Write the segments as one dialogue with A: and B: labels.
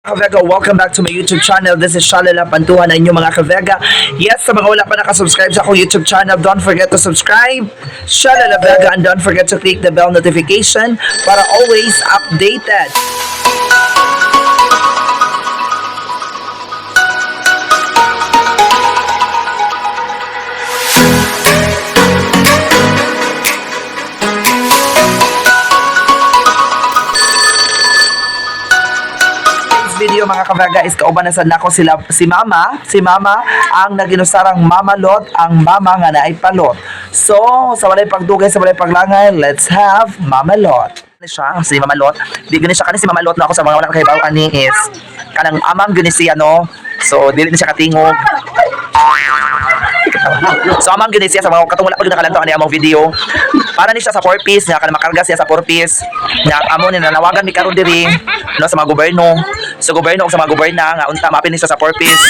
A: Kavega, welcome back to my YouTube channel. This is Shalala Pantuhan na inyong mga Kavega. Yes, sa mga wala pa nakasubscribe sa akong YouTube channel, don't forget to subscribe, Shalala Vega, and don't forget to click the bell notification para always updated. This video, mga Kavega, is kauban na sad nako sila si Mama, si Mama ang naginusarang Mama Lot, ang mama nga naay palot. So, sa walay pagdugay, sa walay paglangay, let's have Mama Lot. Ni siya, si Mama Lot. Di gani siya kani si Mama Lot na ako sa mga wala kahibaw ani is kanang amang gani siya, no. So, dili ni siya katingog. So amang gani siya sa mga katong wala pa gyud nakalantaw ani among video. Para ni siya sa 4 piece nga kanang makarga siya sa 4 piece. Nga amo ni nanawagan mi karon diri, no, sa mga gobyerno. Sa gobyerno ug sa mga gobyerna nga unta maapil ni siya sa 4 piece.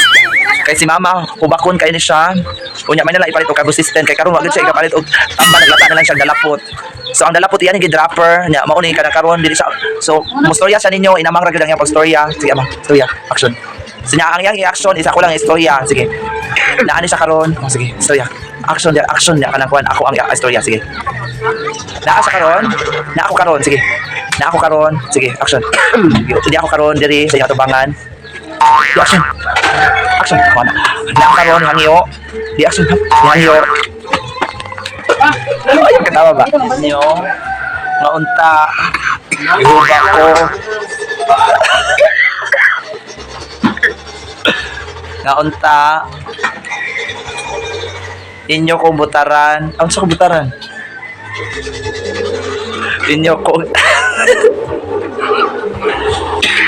A: Kay si mama hubakon kay ni siya. Unya may nala ipalit og cargo system kay karon wa gyud siya ikapalit og tamba, naglata na lang siya dalapot. So ang dalapot iyan gi-dropper nya mao ni kanang karon dili siya. So mostorya siya ninyo, inamang ra gyud ang iyang pagstorya. Sige ama, istorya, action. So nya ang iyang i-action isa ko lang istorya. Sige. Naani siya karon. Oh, sige, istorya. Action dia, action niya kanang kuan ako ang istorya, sige. Naa siya karon. Naa ako karon, sige. Naa ako karon, sige, action. Hindi ako karon diri sa iyang tubangan. Di action. Action. Kuan. Naa ako karon hangyo. Di action. Hangyo. Ay, katawa ba? Nyo. Nga unta. Ihuba ko. Nga unta. Inyo kong butaran. Ang sa kong butaran? Inyo kong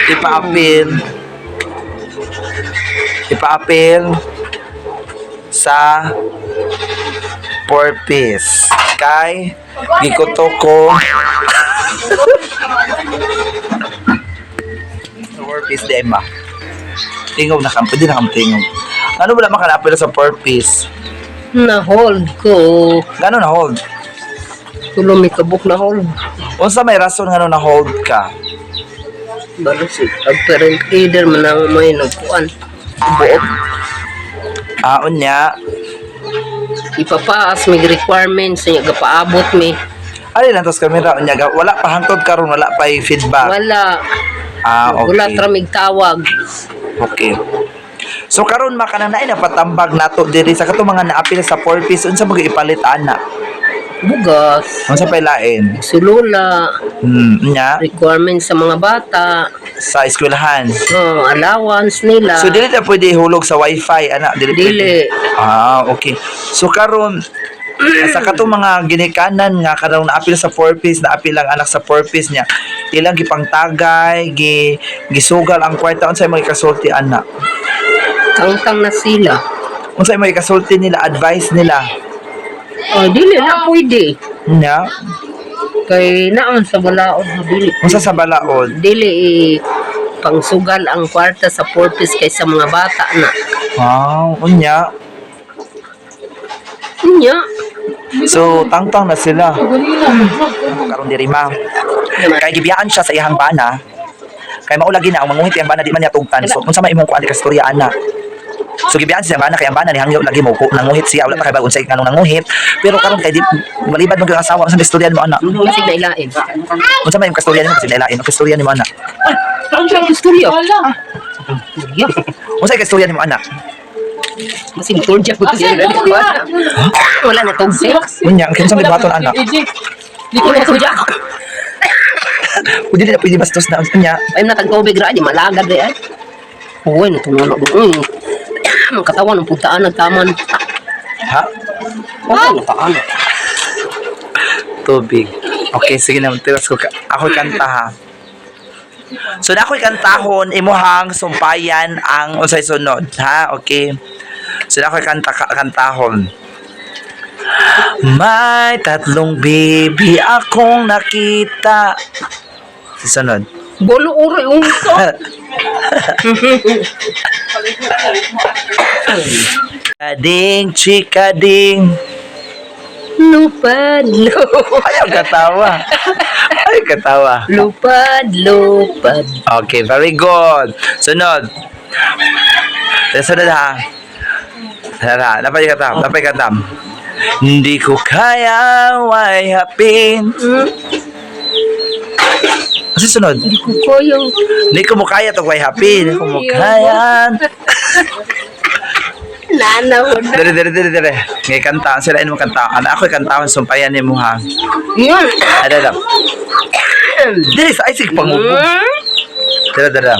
A: ipaapil. Ipaapil sa purpose. Kay gikuto ko sa purpose di ma. Tingog na kam, pwede na kam tingog. Ano wala makalapil sa purpose?
B: Na-hold ko.
A: Gano na hold?
B: Tulo may kabuk na hold.
A: Unsa may rason ngano na hold ka?
B: Balo si pag parent leader man ang may nagkuan. Buok.
A: Ah, unya.
B: Ipapaas may requirements niya gapaabot mi.
A: Ali lang tos kamera unya wala pa hangtod karon, wala pa feedback.
B: Wala.
A: Ah, okay.
B: Wala tramig tawag.
A: Okay. So karon ma kanang naay napatambag nato diri sa katong mga naapil sa purpose, unsa mo ipalit ana?
B: Bugas.
A: Unsa pa ilain?
B: Sulula.
A: Unya
B: Requirements sa mga bata.
A: Sa eskwelahan.
B: Oh, allowance nila.
A: So dili na pwede ihulog sa wifi ana, dili pwede.
B: Dili.
A: Ah, okay. So karon sa katong mga ginikanan nga kanang naapil sa purpose, naapil ang anak sa purpose niya, ilang gipangtagay, gisugal ang kwarta, unsay mga ikasulti ana?
B: Tangtang na sila.
A: Unsay mga ikasulti nila, advice nila?
B: Oh, dili na pwede.
A: Nya,
B: Kay naon sa balaod mo dili.
A: Unsa sa balaod?
B: Dili eh, pangsugal ang kwarta sa purpose kay sa mga bata na.
A: Ah, unya.
B: Unya.
A: So tangtang na sila. Karon diri ma. Kay gibiyaan siya sa iyang bana. Kay mao lagi na ang manguhit iyang bana di man niya tugtan. So unsa may imong kuan di kastorya ana? So gibiyaan siya bana kay ang bana ni hangyo lagi mo ko nanguhit siya, wala pa kay bagon sa nganong nanguhit. Pero karon kay di malibad mo gyud ang asawa, unsa may istorya mo ana?
B: Masig na ilain.
A: Unsa may imong kastorya nimo kasi nailain ang kastorya nimo ana?
B: Ang istorya. Istorya.
A: Unsa kay kastorya nimo ana?
B: Masig turja ko siya. Wala na tugsi.
A: Unya, kinsa may buhaton ana?
B: Di ko na turja.
A: Pwede na pwede bastos na unya.
B: Ay na tagtubig ra di malagad di ay. Uy, natulog. Ang katawan ng putaan nagtaman.
A: Ha?
B: Wala na taan.
A: Tubig. Okay, sige na, tiwas ko. Ako'y kanta ha. So na ako'y kantahon, imuhang sumpayan ang unsay sunod, ha? Okay. So na ako'y kanta kantahon. May tatlong baby akong nakita. Sunod.
B: Bolo uri unsa.
A: Chikading, chikading.
B: Lupad, lupad.
A: Ayaw katawa. Ay, katawa.
B: Lupad, lupad.
A: Okay, very good. Sunod. Sunod ha. Tara, napay katam, napay katam. Hindi ko kaya wayapin. Kasi sunod.
B: Hindi ko kaya.
A: Hindi ko mo kaya to wayapin. Hindi ko mo kaya.
B: Nanaw na.
A: Dere, dere, dere, dere. Ngay kanta, sila mo kanta. Ano ako kanta sumpayan nimo ha.
B: Yun.
A: Ada da. Dere sa ay sige pangubo. Dere, dere.